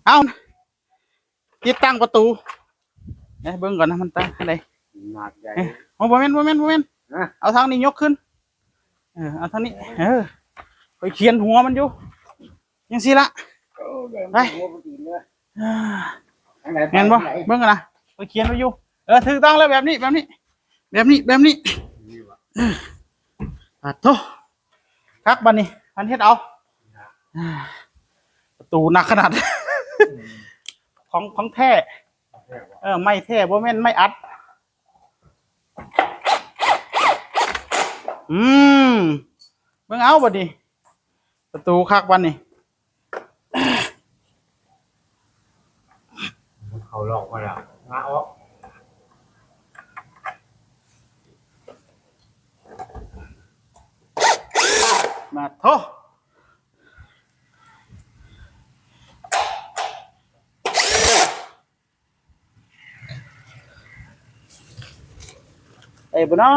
ເອົາ ຕິດຕັ້ງປະຕູ ເອີ ເບິ່ງກ່ອນນະ ມັນຕັ້ງອັນໃດ. ໜ້າໃຫຍ່ ເອີ ໂອ້ ບໍ່ແມ່ນ ບໍ່ແມ່ນ ບໍ່ແມ່ນ ຮະ ເອົາທາງນີ້ຍົກຂຶ້ນ ເອີ ເອົາທາງນີ້ ເອີ ຂ້ອຍຂຽນຫົວມັນຢູ່ ຈັ່ງຊີ້ລະ ໂອ້ ໄປ ຫົວບໍ່ຕີນເດີ ອ່າ ທາງໃດ ແມ່ນບໍ່ ໄປທາງໃດ ເບິ່ງກັນນະ ຂ້ອຍຂຽນໄວ້ຢູ່ ເອີ ຖືກຕ້ອງແລ້ວ ແບບນີ້ ແບບນີ້ ແບບນີ້ ແບບນີ້ ນີ້ຫວາ ເອີ ປາດໂທ້ ຄັກບາດນີ້ ອັນເຮັດເອົາ ອ່າ ປະຕູໜັກຂະໜາດ ຂອງ ຂອງແທ້ ເອີ ໄມ້ແທ້ ບໍ່ແມ່ນໄມ້ອັດ ອືມ ເບິ່ງເອົາບາດນີ້ ປະຕູຄັກບາດນີ້ ເຂົ້າລອກມາແລ້ວ ງາອອກ ມາໂທ້ ໄດ້ບໍ່ນໍ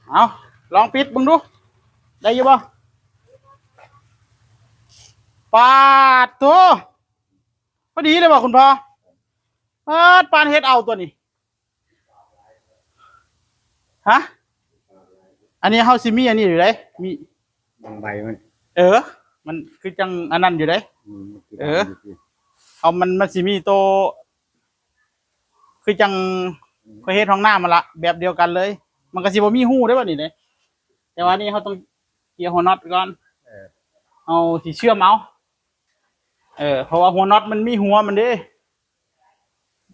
ເອົາ ລອງປິດເບິ່ງດູ ໄດ້ຢູ່ບໍ່ ປາດໂທ້ ພໍດີເລີຍບໍ່ຄຸນພໍ່ ປາດ ປານເຮັດເອົາຕົວນີ້ ຮະ ອັນນີ້ເຮົາຊິມີອັນນີ້ຢູ່ເດ້ ມີບາງໃບມັນ ເອີ ມັນຄືຈັ່ງອັນນັ້ນຢູ່ເດ້ ອືມ ເອີ ເອົາ ມັນ ມັນຊິມີໂຕ ຄືຈັ່ງ ອືມ ຂ້ອຍເຮັດຫ້ອງນ້ຳຫັ້ນລະ ແບບດຽວກັນເລີຍ ມັນກໍຊິບໍ່ມີຮູເດ້ບາດນີ້ເດ້ ແຕ່ວ່ານີ້ເຮົາຕ້ອງເຈຍຫົວນັອດກ່ອນ ເອີ ເຮົາຊິເຊື່ອມເອົາ ເອີ ເພາະວ່າຫົວນັອດມັນມີຫົວມັນເດ້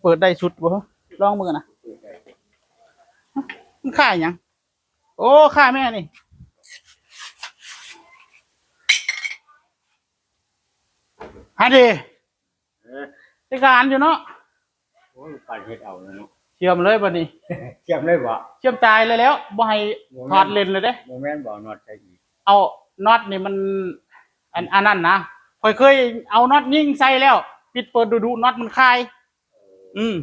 ເປີດໄດ້ສຸດບໍ່ ລອງເບິ່ງນະ ມັນຄ້າຍຫຍັງ ໂອ້ ຄ້າຍແມ່ນີ້ ຫັ້ນເດ ເອີ ໄດ້ການຢູ່ເນາະ ໂອ້ຍ ປານເຮັດເອົາແລ້ວເນາະ ເຊື່ອມເລີຍບາດນີ້ ເຊື່ອມເລີຍບໍ່ ເຊື່ອມຕາຍເລີຍແລ້ວ ບໍ່ໃຫ້ ບໍ່ແມ່ນ ຖອດເຫຼັ້ນເລີຍເດ້ ບໍ່ແມ່ນບໍ່ ນັອດໃສ່ອີກ ເອົາ ນັອດນີ້ມັນ ອັນ ອັນນັ້ນນະ ຂ້ອຍເຄີຍເອົານັອດຍິງໃສ່ແລ້ວ ປິດເປີດດຸໆ ນັອດມັນຄາຍ ເອີ ອືມ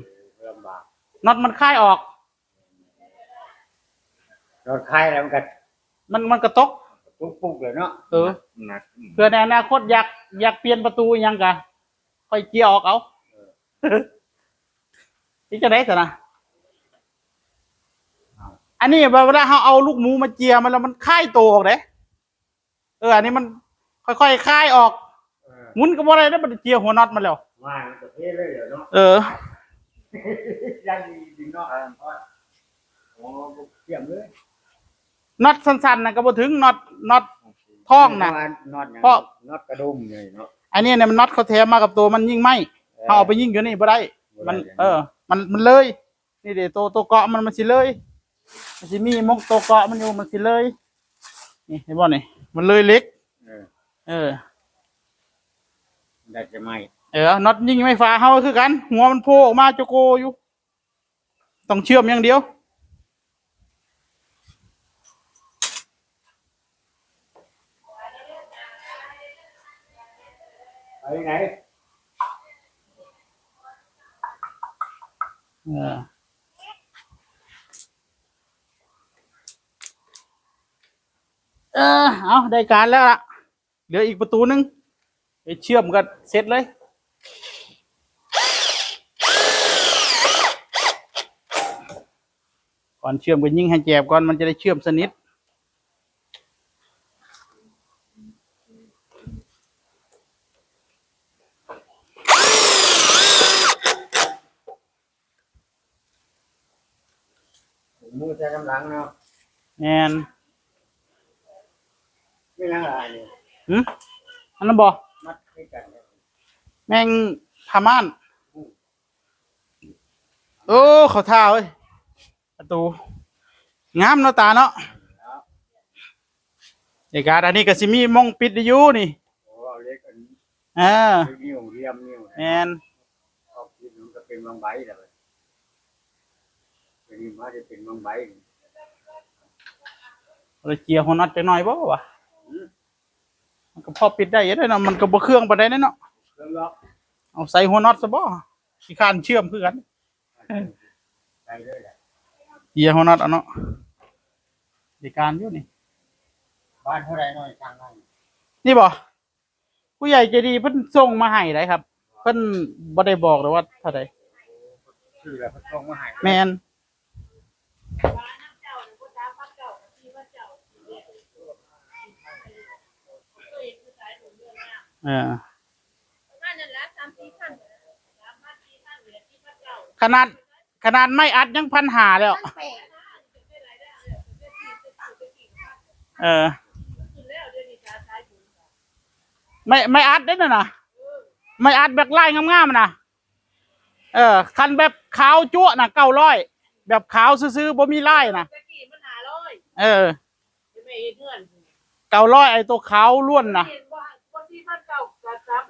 ລຳບາກ ນັອດມັນຄາຍອອກ ລອດໄຄແລ້ວມັນກໍ ມັນ ມັນກະຕົກ ຕຸກປຸກເລີຍເນາະ ເອີ ໜັກ ເພື່ອໃນອະນາຄົດຢາກ ຢາກປ່ຽນປະຕູອີ່ຫຍັງກະ ຄ່ອຍເຈຍອອກເອົາ ເອີ ເຮັດຈັ່ງໃດຊັ້ນນະ ເອົ້າ ອັນນີ້ເວລາເຮົາເອົາລູກໝູມາເຈຍມັນແລ້ວ ມັນຄາຍໂຕອອກເດ້ ເອີ ອັນນີ້ມັນຄ່ອຍໆຄາຍອອກ ເອີ ໝູນກໍບໍ່ໄດ້ເດ້ ມັນເຈຍຫົວນັອດມາແລ້ວ ວ່າມັນກໍເພເລີຍເນາະ ເອີ ຢ່າງດີເນາະ ໂອ້ ບໍ່ຕຽມເລີຍ ນັອດສັ້ນໆນະກໍບໍ່ເຖິງ ນັອດ ນັອດທ້ອງນະ ເພາະວ່ານັອດຫຍັງ ເພາະ ນັອດກະດຸມນີ້ເນາະ ອັນນີ້ນະມັນນັອດເຂົາແຖມມາກັບໂຕ ມັນຍິງໄມ້ ເອີ ເຮົາເອົາໄປຍິງຢູ່ນີ້ບໍ່ໄດ້ ບໍ່ໄດ້ ມັນ ເອີ ມັນ ມັນເລີຍ ນີ້ເດ້ ໂຕ ໂຕເກາະມັນ ມັນຊິເລີຍ ມັນຊິມີມົກໂຕເກາະມັນຢູ່ ມັນຊິເລີຍ ນີ້ເຫັນບໍ່ນີ້ ມັນເລີຍເຫຼັກ ເອີ ເອີ ໄດ້ແຕ່ໄມ້ ເອີ ນັອດຍິງໄຟຟ້າເຮົາຄືກັນ ຫົວມັນໂພອອກມາໂຈໂກຢູ່ ຕ້ອງເຊື່ອມຢ່າງດຽວ ໄປໄຫນ ເອີ ເອີ ເອົາ ໄດ້ການແລ້ວລະ ເຫຼືອອີກປະຕູໜຶ່ງ ໄປເຊື່ອມກໍເສັດເລີຍ ກ່ອນເຊື່ອມກໍຍິງໃຫ້ແຈບກ່ອນ ມັນຈະໄດ້ເຊື່ອມສະໜິດ. ມືໃສ່ນຳຫຼັງເນາະ ແມ່ນ ມີຫຍັງຫຼາຍນີ້ ຫື ອັນນັ້ນບໍ່ ມັດຄືກັນ ແມງຜ້າມ່ານ ອືມ ໂອ້ ເຂົ້າທ່າເວີຍ ປະຕູ ງາມເນາະຕາເນາະ ເອກາດ ອັນນີ້ກໍຊິມີມ່ອງປິດຢູ່ນີ້ ໂອ້ ເອົາເຫຼັກອັນ ເອີ ນິ້ວ ຫຼ່ຽມນິ້ວ ແມ່ນ ອອກຜິດມັນກໍເປັນບາງໃບແລ້ວ ເປັນມາໄດ້ເປັນບາງໃບ ລະເຈຍຫົວນັອດຈັກໜ້ອຍບໍ່ວະ ຫື ມັນກໍພໍປິດໄດ້ຢູ່ເດ້ເນາະ ມັນກໍບໍ່ເຄື່ອງປານໃດເນາະ ເຄື່ອງດອກ ເອົາໃສ່ຫົວນັອດຊະບໍ່ ຂີ້ຄ້ານເຊື່ອມຄືກັນ ໃສ່ເລີຍແຫຼະ ເຈຍຫົວນັອດເອົາເນາະ ເດການຢູ່ນີ້. ບ້ານເທົ່າໃດນ້ອຍ ທາງນັ້ນ? ນີ້ບໍ່? ຜູ້ໃຫຍ່ໃຈດີເພິ່ນສົ່ງມາໃຫ້ໄດ໋ຄັບ. ເພິ່ນບໍ່ໄດ້ບອກເລີຍວ່າເທົ່າໃດ. ຊື່ແລ້ວເພິ່ນສົ່ງມາໃຫ້. ແມ່ນ. ເອີ ຂະໜາດ ຂະໜາດໄມ້ອັດຍັງພັນຫ້າແລ້ວ. ເອີ ໄມ້ ໄມ້ອັດເດ້ນັ້ນນະ ໄມ້ອັດແບບລາຍງາມໆນະ. ເອີ ຄັນແບບຂາວຈັ້ວນະ ເກົ້າຮ້ອຍ ແບບຂາວຊື່ໆ ບໍ່ມີລາຍນະ. ເອີ ເກົ້າຮ້ອຍ ໄອ້ໂຕຂາວລ້ວນນະ.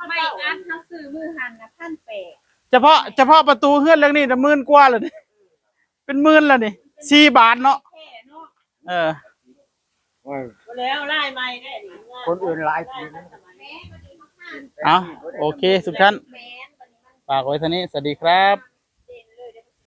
ໄມ້ອັດເຮົາຊື້ມື້ຫັ້ນນະ ພັນແປດ. ສະເພາະ ສະເພາະປະຕູເຮືອນຫຼັງນີ້ນະ ໝື່ນກວ່າແລ້ວນີ້ ເປັນໝື່ນແລ້ວນີ້ ສີ່ບານເນາະ. ເອີ ບໍ່ແລ້ວ ລາຍໃໝ່ແດ່ນີ້ ຄົນອື່ນຫຼາຍປີ. ເອົາ ໂອເຄ ທຸກທ່ານ ຝາກໄວ້ເທົ່ານີ້ ສະຫວັດດີຄັບ.